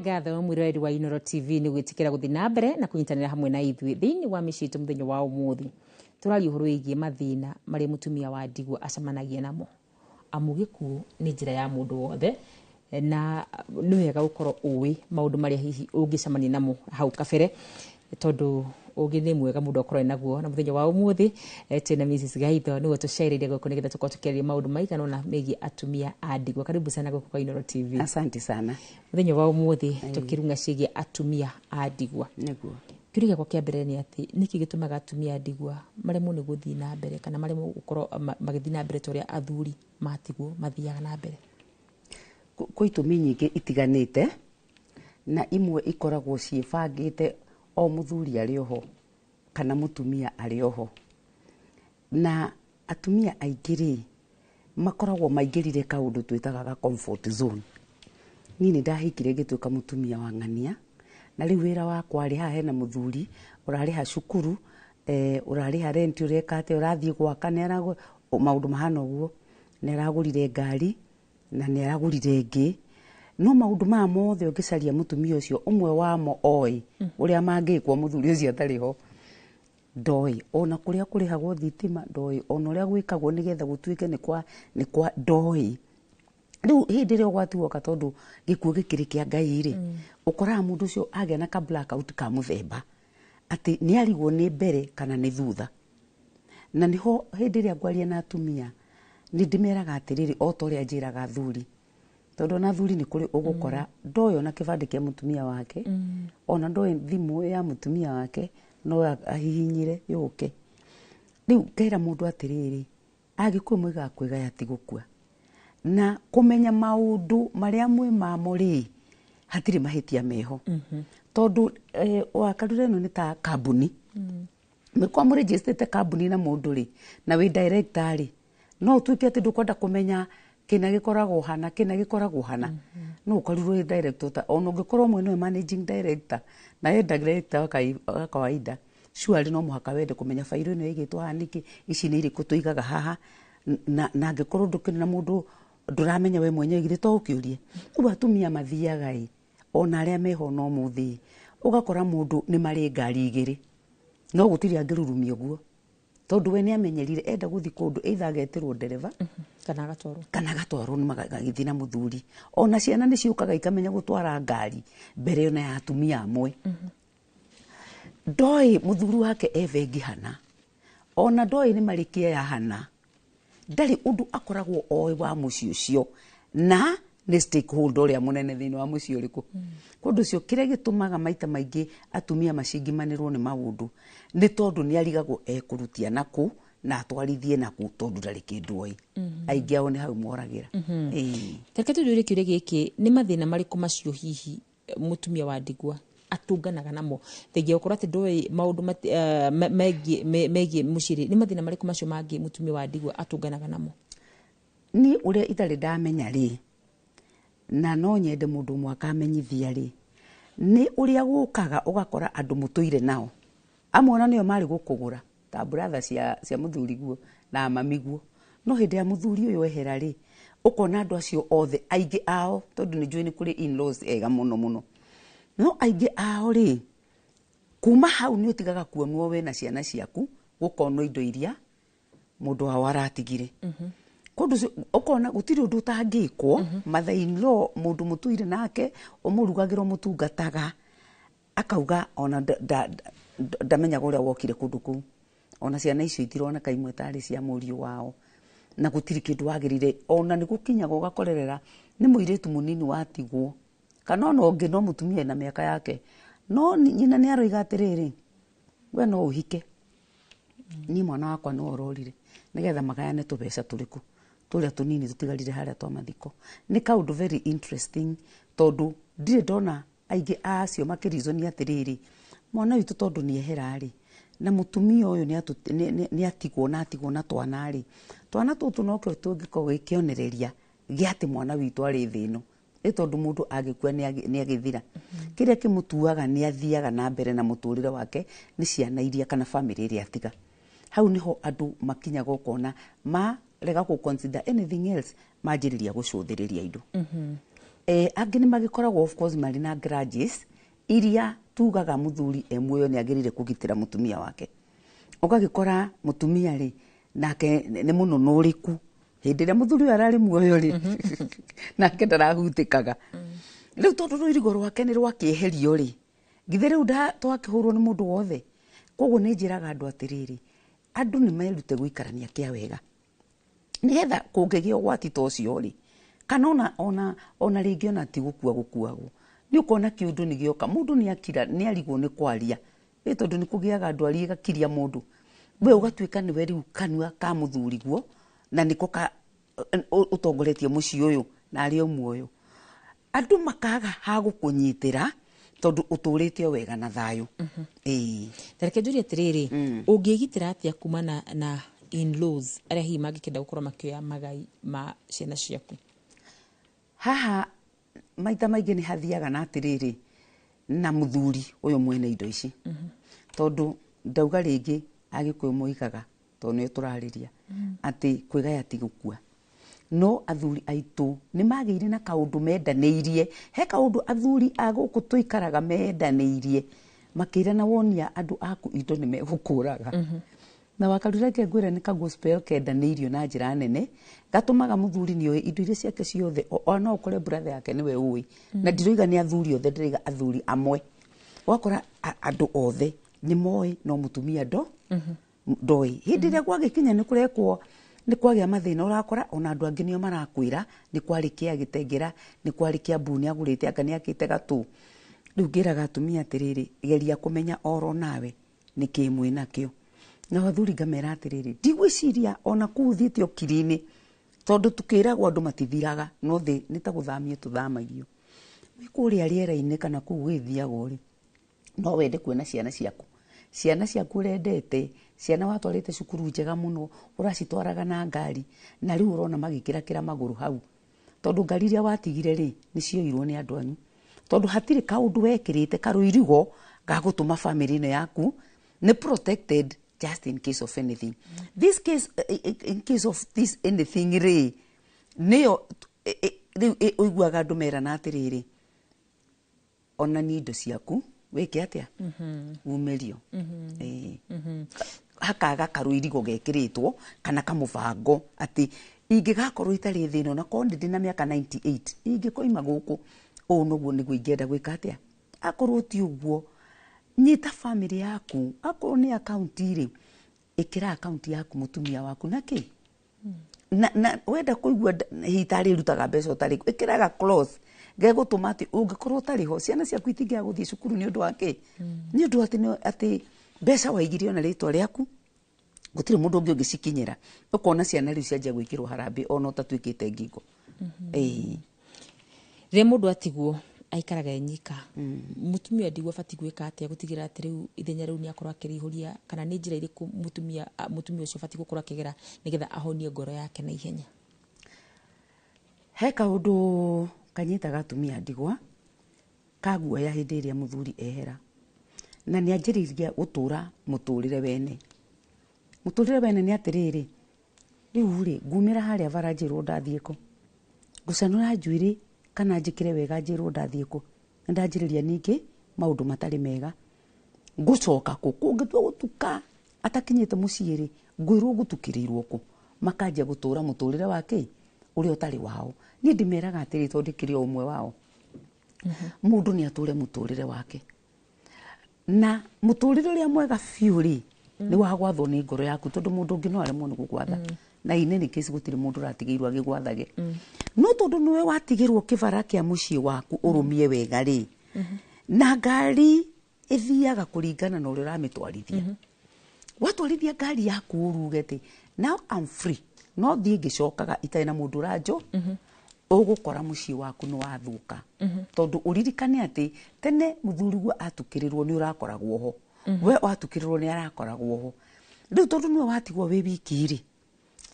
Ngatho mwiroreri wa Inoro TV nĩ gwĩtĩkĩra gũthiĩ na mbere na kũnyitanĩra hamwe na ithuĩ thĩinĩ wa mĩciĩ itũ. Mũthenya wa ũmũthĩ tũraria ũhoro wĩgiĩ mathĩna marĩa mũtumia wa ndigwa acemanagia namo, amu gĩkuũ nĩ njĩra ya mũndũ wothe na nĩ wega gũkorwo ũĩ maũndũ marĩa hihi ũngĩcemania namo hau kabere, tondũ ũgĩ nĩ mwega mũndũ akorwo naguo. Na mũthenya wa ũmũthĩ twĩna Mrs Gaitho nĩguo tũcereire gũkũ nĩgetha tũkorwo tũkĩarĩria maũndũ maigana ũna megiĩ atumia a ndigwa. Karibu sana gũkũ kwa Inoro TV. Asante sana. Mũthenya wa ũmũthĩ tũkĩrung'a ciĩgiĩ atumia a ndigwa. Nĩguo. Kĩũria gĩakwa kĩa mbere nĩ atĩ nĩkĩ gĩtũmaga atumia a ndigwa maremwo nĩ gũthiĩ na mbere kana maremwo gũkorwo magĩthiĩ na mbere ta ũrĩa athuri matigwo mathiaga na mbere? Kwĩ itũmi nyingĩ itiganĩte, na imwe ikoragwo ciĩbangĩte o mũthuri arĩ oho kana mũtumia arĩ oho. Na atumia aingĩ rĩ, makoragwo maingĩrire kaũndũ twĩtaga ga comfort zone. Niĩ nĩ ndahikire ngĩtuĩka mũtumia wa ng'ania, na rĩu wĩra wakwa rĩ, haha hena mũthuri ũrarĩha cukuru, ũrarĩha rent, ũreka atĩa, ũrathiĩ gwaka, nĩ aragũ maũndũ mahana ũguo, nĩ aragũrire ngari na nĩ aragũrire ĩngĩ. No maũndũ maya mothe ũngĩcaria mũtumia ũcio, ũmwe wamo oĩ ũrĩa mangĩkwo mũthuri ũcio atarĩ ho, ndoĩ. Ona kũrĩa kũrĩhagwo thitima ndoĩ, ona ũrĩa gwĩkagwo nĩgetha gũtuĩke nĩ kwa ndoĩ. Rĩu hĩndĩ ĩrĩa ũgwati woka, tondũ gĩkuũ gĩkĩrĩ kĩa Ngai rĩ, ũkoraga mũndũ ũcio agĩa na ka blackout ka mũthemba atĩ nĩ arigwo nĩ mbere kana nĩ thutha. Na nĩho hĩndĩ ĩrĩa ngwaria na atumia nĩ ndĩmeraga atĩrĩrĩ, o ta ũrĩa njĩraga athuri, tondũ ona athuri nĩ kũrĩ ũgũkora ndoĩ ona kĩbandĩ kĩa mũtumia wake, ona ndoĩ thimũ ya mũtumia wake, no ahihinyire yũke. Rĩu ngera mũndũ atĩrĩrĩ, Agĩkũyũ moigaga kwĩgaya ti gũkua, na kũmenya maũndũ marĩa mwĩ mamo rĩ, hatirĩ mahĩtia meho, tondũ wakarura ĩno nĩ ta kambuni. Mĩkorwo mũrĩnjĩstĩte kambuni na mũndũ rĩ, na wĩ director rĩ, no ũtuĩke atĩ ndũkwenda kũmenya kĩna gĩkoragwo hana, kĩna gĩkoragwo hana. No ũkorirwo wĩ director ta ona ũngĩkorwo mwe nĩwe managing director na we director wa kawaida, surely no mũhaka wende kũmenya bairo ĩno ĩigĩtwo haha nĩkĩ, ici nĩ irĩkũ tũigaga haha. Na angĩkorwo ndũkĩrĩ na mũndũ ndũramenya we mwenyewe, githĩ to ũkĩũrie? Rĩu atumia mathiaga ĩ, ona arĩa meho no mũthĩ ũgakora mũndũ nĩ marĩ ngari igĩrĩ, no gũtirĩ angĩrurumia ũguo, tondũ we nĩ amenyerire enda gũthiĩ kũndũ either agetĩrwo ndereba kana agatwarwo, kana agatwarwo nĩ magagĩthiĩ na mũthuri. Ona ciana nĩ ciũkaga ikamenya gũtwara ngari mbere ona ya atumia amwe. Ndoĩ mũthuri wake e bengi hana, ona ndoĩ nĩ marĩ kĩeya hana, ndarĩ ũndũ akoragwo oĩ wa mũciĩ ũcio, na nĩ stakeholder ũrĩa mũnene thĩinĩ wa mũciĩ ũrĩkũ. Kũndũ ũcio kĩrĩa gĩtũmaga maita maingĩ atumia macingimanĩrwo nĩ maũndũ nĩ tondũ nĩ arigagwo ekũrutia nakũ na atwarithie nakũ, tondũ ndarĩ kĩndũ oĩ. Aingĩ ao nĩ hau moragĩra. Ĩĩ. Reke tũthiũrie kĩũria gĩkĩ: nĩ mathĩna marĩkũ macio hihi mũtumia wa ndigwa atũnganaga namo, thengia gũkorwo atĩ ndũĩ maũndũ megiĩ mũciĩ rĩ? Nĩ mathĩna marĩkũ macio mangĩ mũtumia wa ndigwa atũnganaga namo? Niĩ ũrĩa itarĩ ndamenya rĩ, na no nyende mũndũ ũmwe akamenyithia rĩ, nĩ ũrĩa gũkaga ũgakora andũ mũtũire nao amwe ona nĩo marĩ gũkũgũra ta brother cia mũthuri guo na mami guo, no hĩndĩ ya mũthuri ũyũ ehera rĩ, ũkona andũ acio othe aingĩ ao, tondũ nĩ njũĩ nĩ kũrĩ in-laws ega mũno mũno, no aingĩ ao rĩ, kuma hau nĩ ũtigaga kuonwo we na ciana ciaku, gũkonwo indo iria mũndũ wao aratigire. Kũndũ ũcio ũkona gũtirĩ ũndũ ũtangĩkwo. Mother in law, mũndũ mũtũire nake, ũmũrugagĩra, ũmũtungataga, akauga ona ndamenyaga ũrĩa wokire kũndũ kũu. Ona ciana icio itironeka imwe tarĩ cia mũriũ wao, na gũtirĩ kĩndũ wagĩrĩire. Ona nĩ gũkinyaga ũgakorerera nĩ mũirĩtu mũnini watigwo, kana ona ũngĩ no mũtumia na mĩaka yake, no nyina nĩ aroiga atĩrĩrĩ, "We no ũhike, niĩ mwana wakwa nĩ ũrorire," nĩgetha magayane tũbeca tũrĩkũ tũrĩa tũnini tũtigarire harĩa twa mathiko. Nĩ kaũndũ very interesting, tondũ ndirĩ ndona aingĩ a acio makĩrizoni atĩrĩrĩ, mwana witũ tondũ nĩ ehera rĩ, na mũtumia ũyũ nĩ atigwo na atigwo na twana rĩ, twana tũtũ nokĩo tũngĩkorwo gĩ kĩonereria gĩa atĩ mwana witũ arĩ thĩ ĩno. Ĩ tondũ mũndũ agĩkua nĩ agĩthira, kĩrĩa kĩmũtuaga nĩ athiaga na mbere na mũtũrĩre wake nĩ ciana iria kana famĩlĩ ĩrĩa atiga. Hau niho andũ makinyaga ũkona marega gũ consider anything else, manjĩrĩria gũcũthĩrĩria indo. Angĩ nĩ magĩkoragwo of course marĩ na grudges iria tugaga mũthuri e muoyo nĩ agĩrĩire kũgitĩra mũtumia wake. Ũgagĩkora mũtumia rĩ nake nĩ mũnũnũrĩku hĩndĩ ĩrĩa mũthuri ũyũ ararĩ muoyo rĩ nake ndarahutĩkaga. Rĩu tondũ rũirigo rwake nĩ rwakĩeherio rĩ, githĩ rĩu twakĩhũrwo nĩ mũndũ wothe. Koguo nĩ njĩraga andũ atĩrĩrĩ, andũ nĩ merute gũikarania kĩa wega nĩgetha kũngĩgĩa ũgwati ta ũcio rĩ, kana ona rĩngĩ ona ti gũkua gũkuagwo, nĩ ũkona kĩũndũ nĩ gĩoka, mũndũ nĩ akira, nĩ arigwo nĩ kwaria, ĩ tondũ nĩ kũgĩaga ndwari ĩgakiria mũndũ, we ũgatuĩka nĩwe rĩu kanua ka mũthuriguo na nĩko ka ũtongoretie mũciĩ ũyũ na arĩ o muoyo. Andũ makaga ha gũkũnyitĩra tondũ ũtũrĩte o wega na thayũ. Ĩĩ. Ta reke njũrie atĩrĩrĩ, ũngĩgitĩra atĩa kumana na in-laws arĩa hihi mangĩkĩenda gũkorwo makĩoya magai ma ciana ciaku? Haha maita maingĩ nĩ hathiaga na atĩrĩrĩ, na mũthuri ũyũ mwene indo ici. Tondũ ndauga rĩngĩ Agĩkũyũ moigaga, tondũ nĩo tũrarĩria, atĩ kwĩgaya ti gũkua. No athuri aitũ nĩ magĩire na kaũndũ mendanĩirie. He kaũndũ athuri a gũkũ tũikaraga mendanĩirie, makĩrana wonia andũ aku indo nĩ megũkũraga. Na wakarura reke ngwĩre nĩ ka gospel kendanĩirio na njĩra nene, gatũmaga mũthuri nĩoĩ indo iria ciake ciothe, o no ũkore brother yake nĩwe ũĩ. Na ndiroiga nĩ athuri othe, ndĩroiga athuri amwe. Ũgakora andũ othe nĩ moĩ no mũtumia ndoĩ. Hĩndĩ ĩrĩa gwagĩkinya nĩ kũrekwo, nĩ kwagĩa mathĩna, ũrakora ona andũ angĩ nĩo marakwĩra nĩ kwarĩ kĩa Gĩtengera, nĩ kwarĩ kĩa Mbu, nĩ agũrĩte anga nĩ akĩte gatũ. Rĩu ngĩraga atumia atĩrĩrĩ, geria kũmenya oro nawe nĩkĩ mwĩ nakĩo. Nao athuri ngamera atĩrĩrĩ, ndigwĩciria ona kũu ũthiĩte ũkiri-inĩ, tondũ tũkĩragwo andũ matithiraga, no thĩ nĩ ta gũthamio tũthamagio. Wĩ kũrĩa rĩera-inĩ kana kũu gũgĩthiagwo rĩ, no wende kuona ciana ciaku. Ciana ciaku ũrendete, ciana watwarĩte cukuru njega mũno, ũracitwaraga na ngari, na rĩu ũrona magĩkĩrakĩra magũrũ hau. Tondũ ngari iria watigire rĩ, nĩ cioirwo nĩ andũ anyu. Tondũ hatirĩ kaũndũ wekĩrĩte karũirigo ga gũtũma family ĩno yaku nĩ protected just in case of anything. This case, in case of this anything rĩ, nĩyo rĩu ũiguaga andũ merana atĩrĩrĩ, onania indo ciaku wĩke atĩa, umĩrio. Hakaga karũirigo gekĩrĩtwo kana kamũbango atĩ ingĩgakorwo itarĩ thĩna, ona korwo ndĩ na mĩaka 98 ingĩkoima gũkũ, ũũ noguo nĩguo ingĩenda gwĩka atĩa. Akorwo ti ũguo, nyita family yaku, akorwo nĩ akaunti rĩ, ĩkĩra akaunti yaku mũtumia waku na kĩ na wenda kũigua hihi tarĩ rutaga mbeca ũtarĩ, ĩkĩraga clause gegũtũma atĩ ũngĩkorwo ũtarĩ ho, ciana ciaku itingĩaga gũthiĩ cukuru nĩ ũndũ wa kĩ, nĩ ũndũ atĩ mbeca waigire ona rĩtwa rĩaku, gũtirĩ mũndũ ũngĩ ũngĩcikinyĩra. Ũkona ciana rĩu cianjia gwĩkĩrwo harambĩ ona ũtatuĩkĩte ngingo. Rĩrĩa mũndũ atigwo aikaraga e nyika, mũtumia ndigwo abatiĩ gwĩka atĩa gũtigĩrĩra atĩ rĩu ithenya rĩu nĩ akorwo akĩrĩihũria, kana nĩ njĩra irĩkũ mũtumia ũcio abatiĩ gũkorwo akĩgera nĩgetha ahonie ngoro yake na ihenya? He kaũndũ kanyitaga atumia ndigwa kaguoya hĩndĩ ĩrĩa mũthuri ehera, na nĩ anjĩrĩria gũtũra mũtũrĩre wene. Mũtũrĩre wene nĩ atĩrĩrĩ, rĩu rĩ ngumĩra harĩa bara njĩrwo ndathiĩ kũ, ngũcanũra njuĩrĩ kana njĩkĩre wega njĩrwo ndathiĩ kũ, na ndanjĩrĩria ningĩ maũndũ matarĩ mega, ngũcoka kũ, kũngĩtua gũtuka atakinyĩte mũciĩ rĩ, ngwĩrwo ngũtukĩrĩirwo kũ, makanjia gũtũra mũtũrĩre wa kĩ ũrĩa ũtarĩ wao. Niĩ ndĩmeraga atĩrĩ, tondũ ndĩkĩrĩ o ũmwe wao, mũndũ nĩ atũre mũtũrĩre wake, na mũtũrĩre ũrĩa mwega biũ rĩ nĩ wa gwathwo nĩ ngoro yaku, tondũ mũndũ ũngĩ no aremwo nĩ gũgwatha. Na in any case gũtirĩ mũndũ ũratigĩirwo agĩgwathage, no tondũ nĩwe watigĩrwo kĩbara kĩa mũciĩ waku ũrũmie wega rĩ, na ngari ĩthiaga kũringana na ũrĩa ũramĩtwarithia. Watwarithia ngari yaku ũruge atĩ now I'm free, no thiĩ ngĩcokaga itarĩ na mũndũ ũranjũ, ũgũkora mũciĩ waku nĩ wathũka. Tondũ ũririkane atĩ tene mũthuriguo atukĩrĩrwo nĩ ũrakoragwo ho, we watukĩrĩrwo nĩ arakoragwo ho. Rĩu tondũ nĩwe watigwo wĩ wiki rĩ,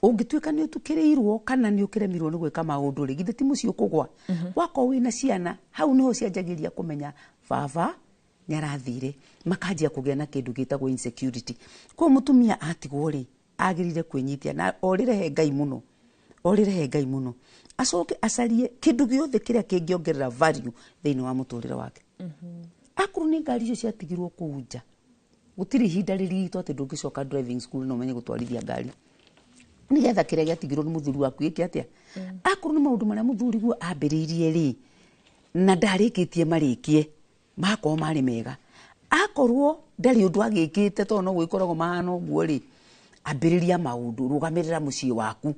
ũngĩtuĩka nĩ ũtukĩrĩirwo kana nĩ ũkĩremirwo nĩ gwĩka maũndũ rĩ, githĩ ti mũciĩ ũkũgwa? Wakorwo wĩna ciana, hau nĩho cianjagĩrĩria kũmenya baba nĩ arathire, makanjia kũgĩa na kĩndũ gĩtagwo insecurity. Koguo mũtumia atigwo rĩ, agĩrĩire kwĩnyitia na orĩre he Ngai mũno, orĩre he Ngai mũno, Acoke acarie kĩndũ gĩothe kĩrĩa kĩngĩongerera value thĩinĩ wa mũtũrĩre wake. Akorwo nĩ ngari icio ciatigirwo kũu nja, gũtirĩ ihinda rĩritũ atĩ ndũngĩcoka driving school na ũmenye gũtwarithia ngari, nĩgetha kĩrĩa gĩatigirwo nĩ mũthuri waku gĩke atĩa. Akorwo nĩ maũndũ marĩa mũthuri guo ambĩrĩirie rĩ, na ndarĩkĩtie, marĩkie makorwo marĩ mega. Akorwo ndarĩ ũndũ agĩkĩte, tondũ no gwĩkoragwo mahana ũguo rĩ, ambĩrĩria maũndũ, rũgamĩrĩra mũciĩ waku.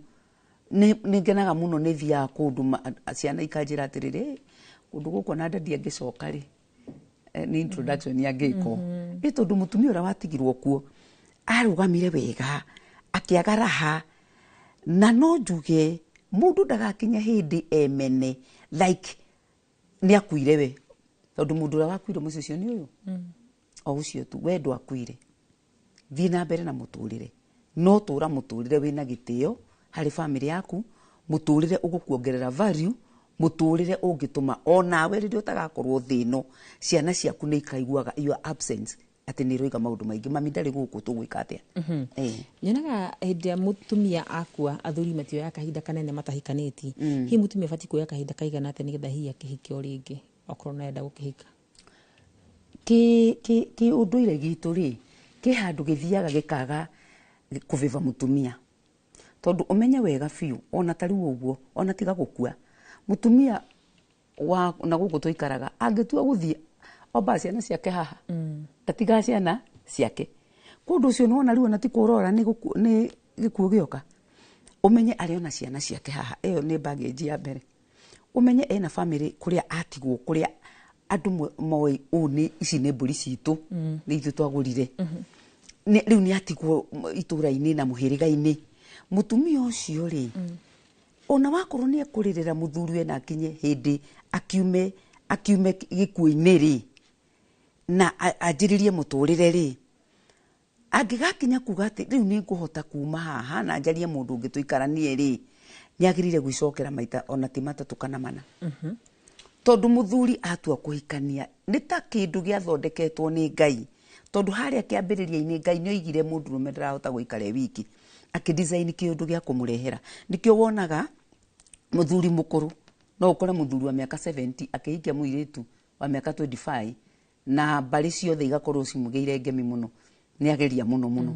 Nĩ ngenaga mũno nĩ thiaga kũndũ ciana ikanjĩra atĩrĩrĩ, "Eh, kũndũ gũkũ ona ndadi angĩcoka rĩ, nĩ introduction angĩkwo ĩ, tondũ mũtumia ũrĩa watigirwo kuo arũgamire wega, akĩaga raha." Na no njuge mũndũ ndagakinya hĩndĩ emene like nĩ akuire we, tondũ mũndũ ũrĩa wakuire mũciĩ ũcio nĩ ũyũ o ũcio tu. We ndwakuire, thiĩ na mbere na mũtũrĩre, no tũra mũtũrĩre wĩna gĩtĩo harĩ famĩlĩ yaku, mũtũrĩre ũgũkuongerera value, mũtũrĩre ũngĩtũma onawe rĩrĩa ũtagakorwo thĩ ĩno, ciana ciaku nĩ ikaiguaga your absence atĩ nĩ iroiga maũndũ maingĩ, "Mami ndarĩ gũkũ, tũgwĩka atĩa?" Nyonaga hĩndĩ ĩrĩa mũtumia akua, athuri matioyaga kahinda kanene matahikanĩtie. Hihi mũtumia abatiĩ kuoya kahinda kaigana atĩa nĩgetha hihi akĩhike o rĩngĩ, okorwo naenda gũkĩhika? Kĩ ũndũire gitũ rĩ, kĩ handũ gĩthiaga gĩkaga kũvĩva mũtumia, tondũ ũmenye wega biũ, ona ta rĩu ũguo, ona tiga gũkua mũtumia wa na gũkũ tũikaraga, angĩtua gũthiĩ ombaga ciana ciake haha, ndatigaga ciana ciake kũndũ ũcio. Nĩwona rĩu ona ti kũrora nĩ gĩkuũ gĩoka, ũmenye arĩ ona ciana ciake haha. Ĩyo nĩ baggage ya mbere. Ũmenye ena family kũrĩa atigwo, kũrĩa andũ moĩ ũũ nĩ ici nĩ mbũri citũ, nĩ ithuĩ twagũrire. Rĩu nĩ atigwo itũra-inĩ na mũhĩrĩga-inĩ. Mũtumia ũcio rĩ, ona wakorwo nĩ ekũrĩrĩra mũthuri we na akinye hĩndĩ akiume gĩkuũ-inĩ rĩ, na anjĩrĩrie mũtũrĩre rĩ, angĩgakinya kuga atĩ rĩu nĩ ngũhota kuma haha na njarie mũndũ ũngĩ tũikaranie rĩ, nĩ agĩrĩire gwĩcokera maita ona ti matatũ kana mana, tondũ mũthuri atua kũhikania nĩ ta kĩndũ gĩathondeketwo nĩ Ngai, tondũ harĩa kĩambĩrĩria-inĩ Ngai nĩ oigire mũndũrũme ndarahota gũikara e wiki, akĩdesign kĩũndũ gĩa kũmũrehera. Nĩkĩo wonaga mũthuri mũkũrũ, no ũkore mũthuri wa mĩaka 70 akĩhikia mũirĩtu wa mĩaka 25, na mbarĩ ciothe igakorwo cimũgĩire ngemi mũno, nĩ ageria mũno mũno.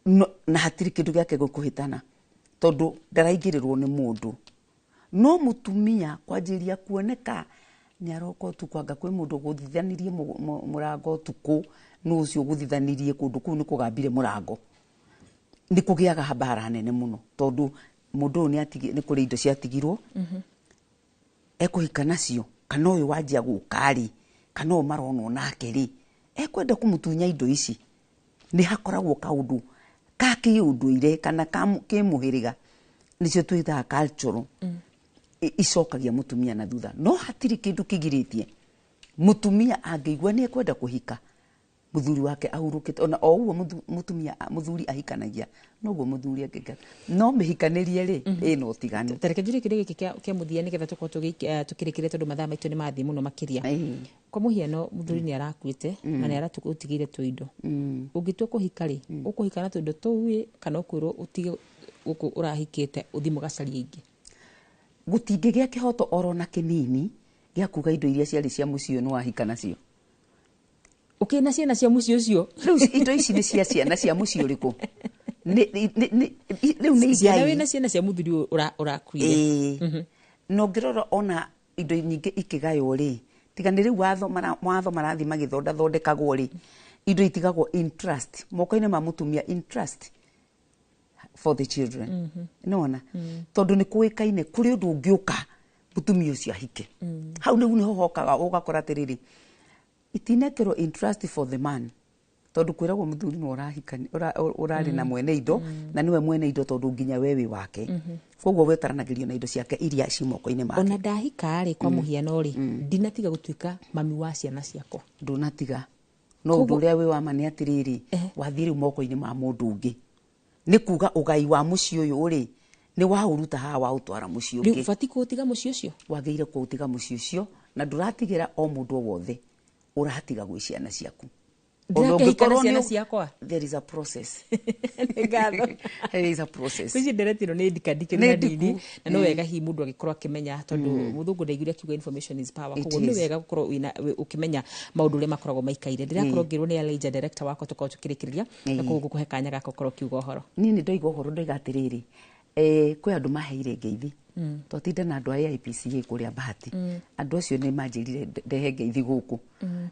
No, na hatirĩ kĩndũ gĩake gũkũhĩtana, tondũ ndaraingĩrĩrwo nĩ mũndũ. No mũtumia kwanjĩrĩria kuoneka nĩ aroka ũtukũ, anga kwĩ mũndũ ũgũthithanirie mũrango ũtukũ, nũ ũcio ũgũthithanirie kũndũ kũu nĩ kũgambire mũrango, nĩ kũgĩaga mbara nene mũno, tondũ mũndũ ũyũ nĩ kũrĩ indo ciatigirwo ekũhika nacio, kana ũyũ wanjia gũka rĩ, kana ũyũ maronwo nake rĩ, ekwenda kũmũtunya indo ici. Nĩ hakoragwo kaũndũ ka kĩũndũire kana ka kĩmũhĩrĩga, nĩcio twĩtaga cultural, icokagia mũtumia na thutha. No hatirĩ kĩndũ kĩgirĩtie mũtumia angĩigua nĩ ekwenda kũhika mũthuri wake ahurũkĩte, ona o ũguo mũtumia mũthuri ahikanagia, noguo mũthuri angĩka, no mĩhikanĩrie rĩ ĩna ũtiganu. Tareke njũrie kĩũria gĩkĩ kĩa mũthia nĩgetha tũkorwo tũkĩrĩkĩria, tondũ mathaa maitũ nĩ mathiĩ mũno makĩria. Kwa mũhiano, mũthuri nĩ arakuĩte na nĩ aratũtigĩire tũindo. Ũngĩtua kũhika rĩ, ũkũhika na tũindo tũu ĩ, kana ũkwĩrwo ũtige gũkũ ũrahikĩte ũthiĩ mũgacarie ingĩ? Gũtingĩgĩa kĩhoto oro na kĩnini gĩa kuga indo iria ciarĩ cia mũciĩ ũyũ nĩ wahika nacio. Ũkĩna ciana cia mũciĩ ũcio. Rĩu indo ici nĩ cia ciana cia mũciĩ ũrĩkũ? Rĩu nĩ ciana igai. Wĩna ciana cia mũthuri ũyũ ũrakuire. Ĩĩ, na ũngĩrora ona indo nyingĩ ikĩgaywo rĩ, tiga nĩ rĩu watho marathiĩ magĩthondathondekagwo rĩ, indo itigagwo in trust moko-inĩ ma mũtumia, in trust for the children. Nĩwona, tondũ nĩ kũĩkaine kũrĩ ũndũ ũngĩũka mũtumia ũcio ahike hau nĩu nĩho hokaga ũgakora atĩrĩrĩ, itinekĩrwo in trust for the man, tondũ kwĩragwo mũthuri nĩ ũrahikani ũrarĩ na mwene indo, na nĩwe mwene indo, tondũ nginya we wĩ wake, koguo wetaranagĩrio na indo ciake iria ci moko-inĩ make. Ona ndahika rĩ, kwa mũhiano rĩ, ndinatiga gũtuĩka mami wa ciana ciakwa. Ndũnatiga, no ũndũ ũrĩa wĩ wa ma nĩ atĩrĩrĩ, wathiĩ rĩu moko-inĩ ma mũndũ ũngĩ, nĩ kuga ũgai wa mũciĩ ũyũ rĩ, nĩ waũruta haha waũtwara mũciĩ rĩu ũngĩ. Bati kũũtiga mũciĩ ũcio. Wagĩrĩire kũũtiga mũciĩ ũcio, na ndũratigĩra o mũndũ o wothe, ũratiga gwĩ ciana ciaku. Ona Ndĩrakĩhika na ũngĩkorwo ciana nĩ- ciakwa. There is a process. Nĩ ngatho. There is a process. Kwĩci ndereti ĩno nĩ ndikandikĩru Nĩ na ndiku. nini na no wega hihi mũndũ agĩkorwo akĩmenya tondũ mũthũngũ ndaiguire akiuga information is power. It Koguo nĩ is. wega gũkorwo ũkĩmenya maũndũ ũrĩa makoragwo maikaire. Ndĩrakorwo ngĩrwo nĩ Elijah director wakwa tũkorwo tũkĩrĩkĩrĩria na koguo ngũkũhe kanya gaka ũkorwo ũkiuga ũhoro. Niĩ nĩ ndoiga ũhoro, ndoiga atĩrĩrĩ, kwĩ andũ maheire ngeithi. Twatinda na andũ a AIPCA kũrĩa Bahati. Andũ acio nĩ manjĩrire ndehe ngeithi gũkũ.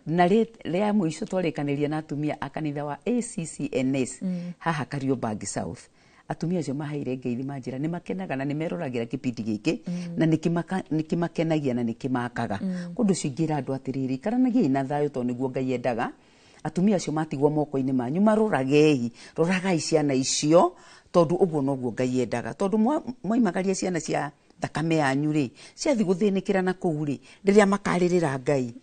Na rĩa mũico twarĩkanĩria na atumia a kanitha wa ACCNS haha Kariobangi South. Atumia acio maheire ngeithi manjĩra nĩ makenaga na nĩ meroragĩra kĩbindi gĩkĩ na nĩ kĩmakenagia na nĩ kĩmakaga. Kũndũ ũcio ingĩra andũ atĩrĩrĩ, ikaranagiai na thayũ tondũ nĩguo Ngai endaga. Atumia acio matigwo moko-inĩ manyu, maroragei, roragai ciana icio tondũ ũguo noguo Ngai endaga. Tondũ mwaimagaria ciana cia thakame yanyu rĩ, ciathiĩ gũthĩnĩkĩra na kũu rĩ, rĩrĩa makarĩrĩra Ngai,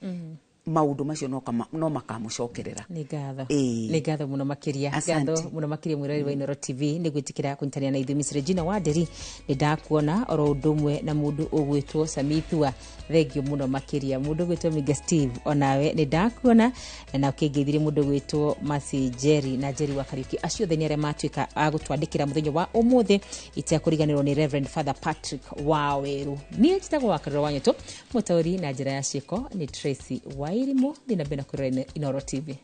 maũndũ macio no makamũcokerera. Nĩ ngatho. Ĩĩ. Nĩ ngatho mũno makĩria. Asante. Ngatho mũno makĩria mwĩroreri wa Inooro TV nĩ gwĩtĩkĩra kũnyitanĩra na ithuĩ. Miss Regina Wanderi nĩ ndakuona oro ũndũ ũmwe na mũndũ ũgwĩtwo Samithua, thengio mũno makĩria. Mũndũ ũgwĩtwo Miga Steve onawe nĩ ndakuona, na ũkĩngeithirie mũndũ ũgwĩtwo Mercy Jerry na Jerry wa Kariuki. Acio othe nĩ arĩa matuĩka a gũtwandĩkĩra mũthenya wa ũmũthĩ, itekũriganĩrwo nĩ Reverend Father Patrick Waweru. Niĩ njĩtagwo Wakarũra wa Nyũtũ, mũtaũri na njĩra ya ciĩko nĩ Tracy Wairimu. Thiĩ na mbere na kwĩrorera Inooro TV.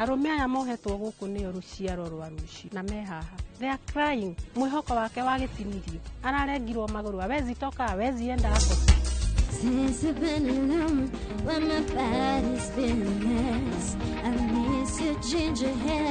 Arũme aya mohetwo gũkũ nĩo rũciaro rwa rũciũ na me haha. They are crying. Mwĩhoko wake wagĩtinirio, ararengirwo magũrũ, hawezi toka, hawezi enda hapo. Since I've been alone, when my body's been a mess, I miss your ginger hair.